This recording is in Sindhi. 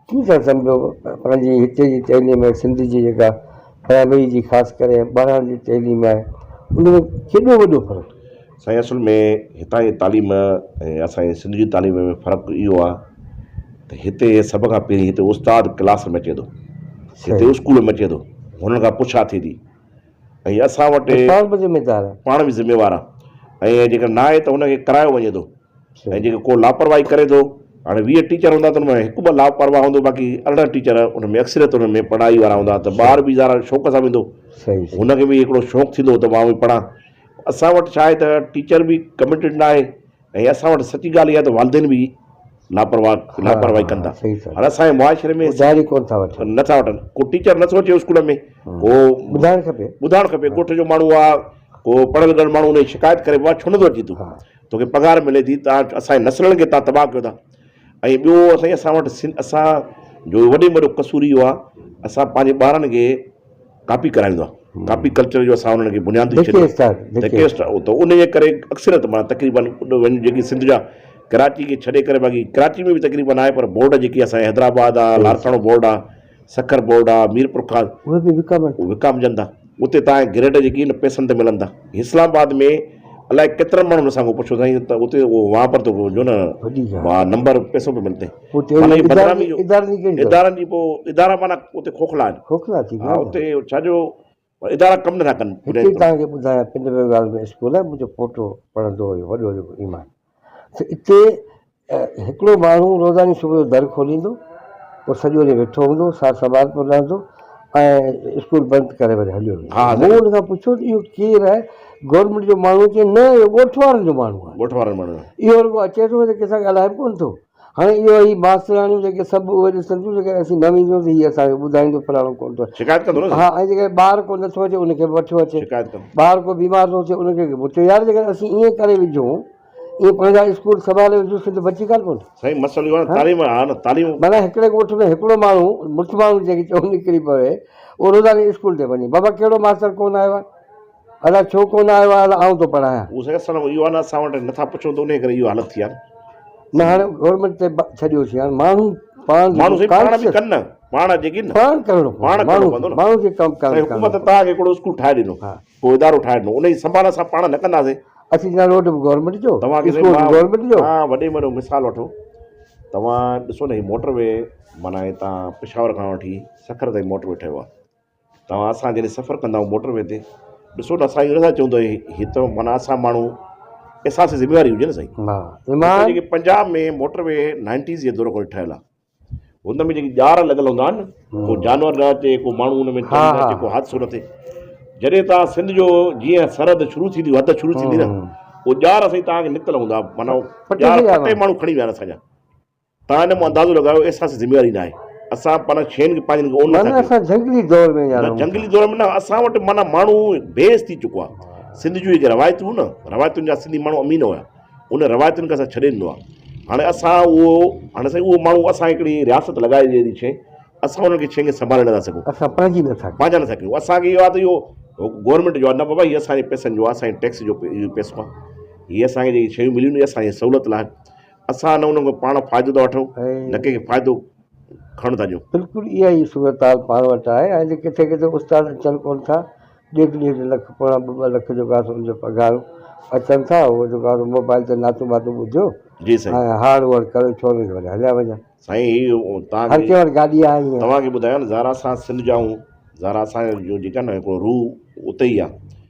ڪيئن ٿا سمجهو پنهنجي هتي جي تعليم ۽ سنڌ جي جيڪا پرائمري جي خاص ڪري ٻارڙن جي تعليم آهي ان ۾ ڪيڏو وڏو فرق؟ سائين اصل ۾ هتان جي تعليم ۽ اسان جي سنڌ جي تعليم ۾ فرق اهو آهي ته هتي سڀ کان پهرين هتي استاد ڪلاس ۾ اچي ٿو هتي اسڪول ۾ اچي ٿو هنن کان پڇا ٿئي ٿي ۽ اسان وٽ پاڻ به ذميدار آهي پاڻ به ذميوار آهي ۽ جيڪر نه آهي ته هن کي ڪرايو وڃي ٿو ۽ جيڪو ڪو لاپرواهي ڪري ٿو هاڻي 20 ٽيچر هوندا ته ان ۾ هڪ ٻه لاپرواهه هوندو باقي 18 ٽيچر ان ۾ اڪثريت ان ۾ پڙهائي وارا هوندا ته ٻار به ذرا شوق سان ويندو هن کي به هڪڙو شوق ٿيندو ته مان به پڙهان اسان وٽ ڇا آهي ته ٽيچر به ڪميٽيڊ نه آهي ۽ اسان وٽ سچي ڳالهه اها ته والدين به لاپرواهه لاپرواهي ڪن ٿا هاڻي اسان جي معاشري ۾ ٻڌائي ڪونه ٿا وٺن نٿا وٺن ڪو ٽيچر نٿو اچي اسڪول ۾ ڪو ٻڌائڻ کپي ٻڌائڻ کپي ڳوٺ جو ماڻهو آهي ڪو پڙهيل ڳڙهيل ماڻهو ان جي شڪايت ڪري بابا ڇو نٿو اچين تون توکي پگهار ملي ٿي تان اسان جي نسلن کي تان تباهه ڪيو ٿا ۽ ٻيو سائين اسان وٽ اسان جو وڏي ۾ وڏو قصور اهو آهي اسان پنهنجي ٻارن کي ڪاپي ڪرائيندو آهي ڪاپي ڪلچر جو اسان انهن کي بنياد ڏئي ڇڏيو ته ان جي ڪري اڪثريت معنيٰ تقريبن جيڪي سنڌ جا ڪراچي کي ڇڏي ڪري باقي ڪراچي ۾ به تقريبن آهي پر بورڊ جيڪي اسان حيدرآباد آهي لاڙڪاڻو بورڊ آهي سکر بورڊ آ، ميرپورخاص، اهي به وڪامن. وڪامجن ٿا. اتي تان گريڊ جيڪي آهن پئسن تي ملن ٿا. اسلام آباد ۾ الائي ڪيترن ماڻهن اسان کان پڇيو سائين ته اتي اهو وهان پر تو جو نه وهان نمبر پئسو پي ملتي. معنيٰ هي بدنامي جو ادارن جي پوء ادارا معنيٰ اتي کوکلا آهن. کوکلا ٿي ويا. ها اتي ڇا جو ادارا ڪم نٿا ڪن. هتي توهان کي ٻڌايان پنڊ بيگال ۾ اسڪول آهي منهنجو پوٽو پڙهندو هيو وڏو جيڪو ايمان ته اتي هڪڙو ماڻهو روزاني صبح جو در کوليندو پوء سڄو ڏينهن ويٺو هوندو سار سنڀال پيو لهندو ۽ اسڪول بند ڪري وري هليو ويندو. مون ان کان پڇيو ته اهو ڪير آهي گورنمينٽ جو ماڻهو چي نه اهو ڳوٺ وارن جو ماڻهو آهي. ڳوٺ وارن ماڻهو جو. اهو رڳو اچي ٿو ڪنهن سان ڳالهائي به ڪونه ٿو. هاڻي اهو هي ماسترياڻيون جيڪي سڀ اهي ڏسن ٿيون جيڪڏهن اسين نه وينديون ته هي اسان کي ٻڌائيندو فلاڻو ڪونه ٿو اچي. شڪايت ڪندو نه ها ۽ جيڪڏهن ٻار ڪو نٿو اچي ان کي به وٺيو اچي. شڪايت ڪندو. ٻار ڪو بيمار ٿو ٿئي ان کي به وٺيو يار جيڪڏهن اسين ائين ڪري وجهون ائين پنهنجا اسڪول سنڀالي وجهون سنڌ بچي ڪانه پوندي. سائين مسئلو اهو آهي نه تعليم ها نه تعليم. معنيٰ هڪڙي ڳوٺ ۾ هڪڙو ماڻهو مڙس ماڻهو جيڪي چئو نڪري پوي اهو روزاني اسڪول تي وڃي بابا ڪهڙو ماستر ڪونه آيو آهي. ادا ڇو ڪونه آيو آهي ادا آئون ٿو پڙهايان. اهو سائين اسان اهو آهي نه اسان وٽ نٿا پڇون ته انهي ڪري اهو حالت ٿي آهي نه. نه هاڻي گورنمينٽ تي ڇڏيوسين هاڻي ماڻهو پاڻ ماڻهو سائين پاڻ به ڪن نه پاڻ جيڪي نه پاڻ ڪرڻو پاڻ ڪرڻو پوندو نه ماڻهو کي ڪم ڪرڻو سائين حڪومت توهان کي هڪڙو اسڪول ٺاهي ڏنو ڪو ادارو ٺاهي ڏنو انهي جي سنڀال اسان پاڻ نه ڪنداسين. اسين جنا روڊ به گورنمينٽ جو توهان کي اسڪول به گورنمينٽ جو. توهان وڏي ۾ وڏو مثال وٺو توهان ڏسو نه هي موٽر وي معنيٰ هتان پشاور کان وٺي سکر تائين موٽر وي ٺهيو آهي. توهان اسان جڏهن سفر ڪندا آهيون موٽر وي تي ڏسو ته اسان اهو نٿا چئون ته هي ته معنيٰ اسان ماڻهو احساس ذميواري هجي نه سائين ايمان جيڪي پنجاب ۾ موٽر وي نائنٽيز جي دور کان ٺهيل آهي هن ۾ جيڪي ڄار لڳل هوندا آهن ڪو جانور نه اچي ڪو ماڻهو ان ۾ نه اچي ڪو حادثو نه ٿئي جڏهن توهان سنڌ جو جيئن سرحد شروع ٿيندي حد شروع ٿيندي نه اهو ڄار سائين توهان کي نڪتل هوندا معنيٰ ڄار پٽي ماڻهو کڻي ويا آهن اسان جا توهان ان مان اندازو لڳايو احساس ذميواري ناهي اسان پاڻ شين کي پنهنجن کي اون نٿا معنيٰ اسان جهنگلي دور ۾ نه جهنگلي دور ۾ نه اسان وٽ معنيٰ ماڻهو بيس ٿي چڪو آهي سنڌ جون جيڪي روايتون هيون نه روايتن جا سنڌي ماڻهو امين هيا ان روايتن کي اسان ڇڏي ڏنو آهي هاڻي اسان اهو هاڻي سائين اهو ماڻهو اسان هڪڙي رياست لڳائي ڏئي ٿي شي اسان انهن کي شين کي سنڀالي نٿا سگهون اسان پنهنجي نٿا پنهنجا نٿا ڪيون اسان کي اهو آهي ته اهو گورنمينٽ جو آهي نه بابا هي اسان جي پئسن جو آهي اسان جي ٽيڪس جو پئسو آهي هي اسان کي جيڪي شيون مليون اسان جي سهولت لاء اسان نه ان کان پاڻ فائدو ٿا وٺون نه ڪنهن کي فائدو کڻڻ ٿا ڏيون. بلڪل اها ئي صورتحال پاڻ وٽ آهي ۽ ڪٿي ڪٿي استاد اچن ڪونه ٿا، ڏيڍ ڏيڍ لک پوڻا ٻه ٻه لک جيڪو آهي سو ان جو پگهارون اچن ٿا اهو جيڪو آهي سو موبائل تي نعتون باتون ٻڌيو جي سائين. ۽ هاڙ ووڙ ڪري ڇورن کي وري هليا وڃن. سائين هي توهان هر ڪنهن وٽ گاڏي آهي ائين. توهان کي ٻڌايان نه زهرا اسان سنڌ جا آهيون زهرا اسان جو جيڪا نه هڪڙو روح اتي ئي آهي.